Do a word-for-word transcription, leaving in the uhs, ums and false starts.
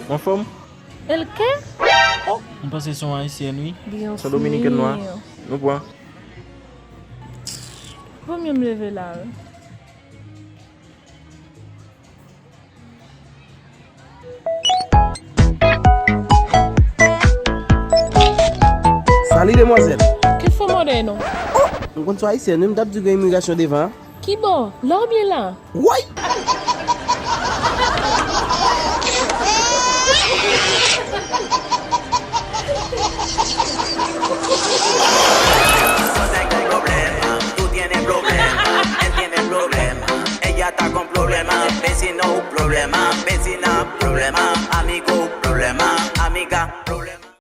Anfòm? El qué? M panse se yon ayisyèn, wi. Dios Se yon dominikèn nwa. mío. Nou pran. Vaut mieux m leve la, wi. Sali demwazèl. Ke fo mode non? M konn sou ayisyèn, wi, m t ap di gen imigrasyon devan an. Ki bò? La oubyen la? Woy! Todos tengo un problema, tú tienes problema, él tiene problema, ella está con problema, vecino un problema,